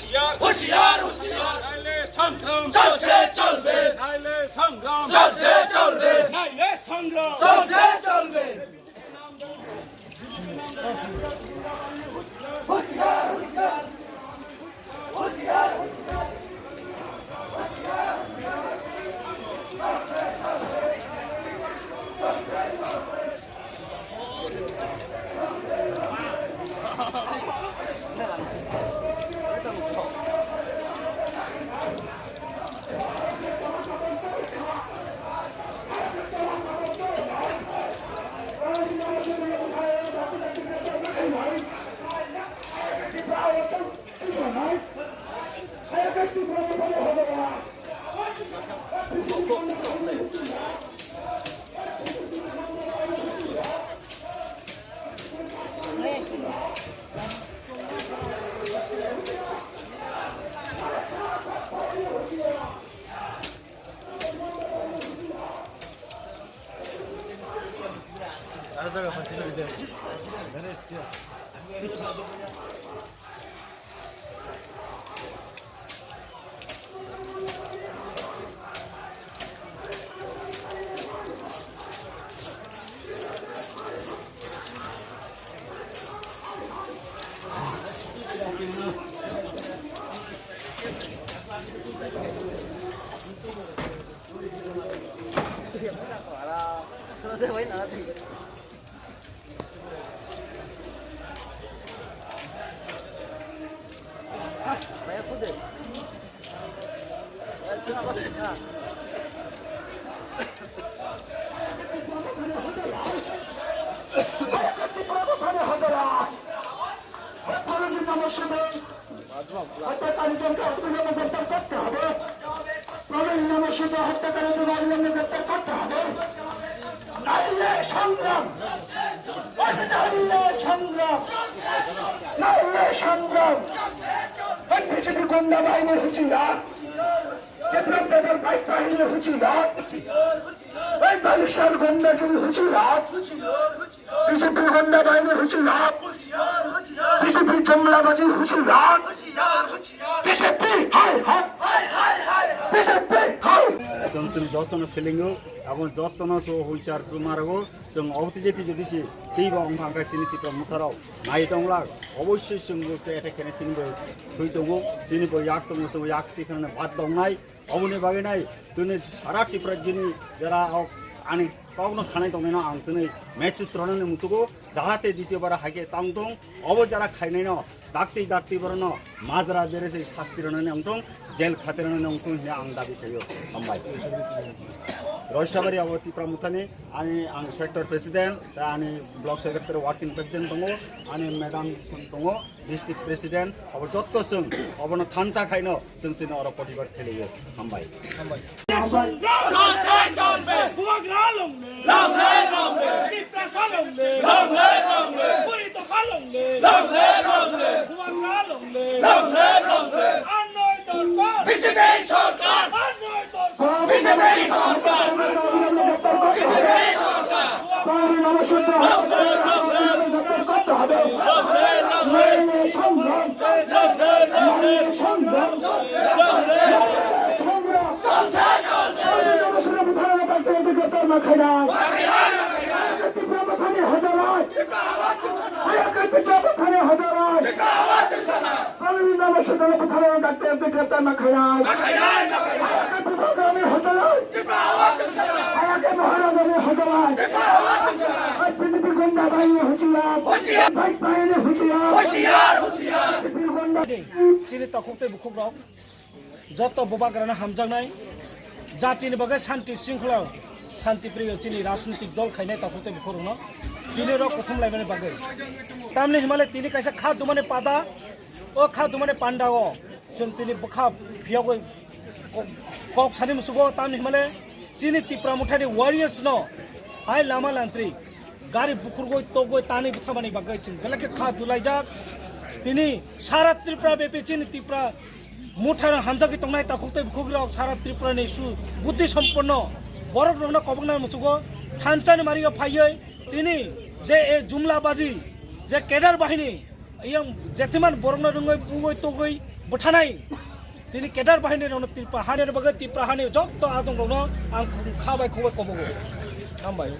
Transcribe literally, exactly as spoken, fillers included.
হুঁশিয়ার, হুঁশিয়ার। নাইলে সংগ্রাম চলছে, চলবে। নাইলে সংগ্রাম চলছে, চলবে। নাইলে সংগ্রাম চলছে, চলবে। হত্যাকারীদেরকে অবিলম্বে গ্রেপ্তার করতে হবে। প্রবীণ নামে শুধু হত্যাকারীদের অবিলম্বে গ্রেপ্তার করতে হবে। নাইলে সংগ্রাম, নাইলে সংগ্রাম, নাইলে সংগ্রাম। এই বিজেপি গুন্ডা বাহিনীর হুঁশিয়ার, বিপ্লব দেবের বাইক বাহিনীর হুঁশিয়ার, এই বালিশার গুন্ডাগিরি হুঁশিয়ার। বিজেপি গুন্ডা বাহিনী হুঁশিয়ার, বিজেপি জুমলাবাজি হুঁশিয়ার, বিজেপি হায় হায়, বিজেপি হায়। Chwng chwng jotono selingo, abo jotono so huichar chumargo, chwng obotwi je tiji bisi tei bo wngkha hwnkhe chini Tipra Motharok nai tonglak, obossoi chwng bo tei attack khainai chini bo thwi tongo, chini bo yak tongo, chwng yak twi sanani bad tongnai. Oboni bagwi nai tini sara Tripura jini jera ok ani kokno khanai tongnaino ang tini message rwnani muchugo, jahate ditiyobara haikhe tang tong, obo jera khainaino dakti dakti borokno majra bere se sasti rwnani wngtong, jail khati rwnani wngtong hinwi ang dabi khaio. Hambai. Roisabari abo Tipra Mothani ani ang sector president, ta ani block secretary working president tongo, ani madam tongo. District President, abo jotto chwng obono thansa khaino chwng tini oro protibad khlaiyo. Hambai. Hambai. Bubagra longle. Tiprasa longle. Puri tokha longle. Bubagra longle. Ar noi dorkar. Ar noi dorkar. Bubagrani hojarai. Hayake Maharajani hojarai. Hai B J P gunda bahini husiar. Husiar. Bhai bahini husiar. Husiar, husiar. B J P gunda. Chini takhuk tei bukhuk rok joto bubagrano hamjaknai. Jatini bagwi shanti shringkhola, shanti priyo chini rajnitik dol khainai takhuk tei bukhuk rokno tini rok kuthum laimani bagwi. Tamni himale tini kaisa kha dumani pada, o kha dumani panda o. Chwng tini bwkha phiyogwi ko-, kok sani musugo tamni himale chini Tipra Mothani warriors no hai lama lantri gari bukhurgwi togwi tani bwthamani bagwi chwng belai khe kha dulaijak. Tini sara Tripura bepi chini Tipra Mothano hamjagwi tongnai takhuk tei bukhuk rok sara Tripura ni su buddhi somponno borok rokno kobokna musugo thansa ni mario phaiwi tini je e jumla baji je cadre bahini Yang jetiman borokno rwngwi bugwi tugwi bwthanai. Tini kedar bahaini rokno Tripura hani bagwi Tripura hani jotto adong rokno ang kha bai khobor kobogo. Hambai.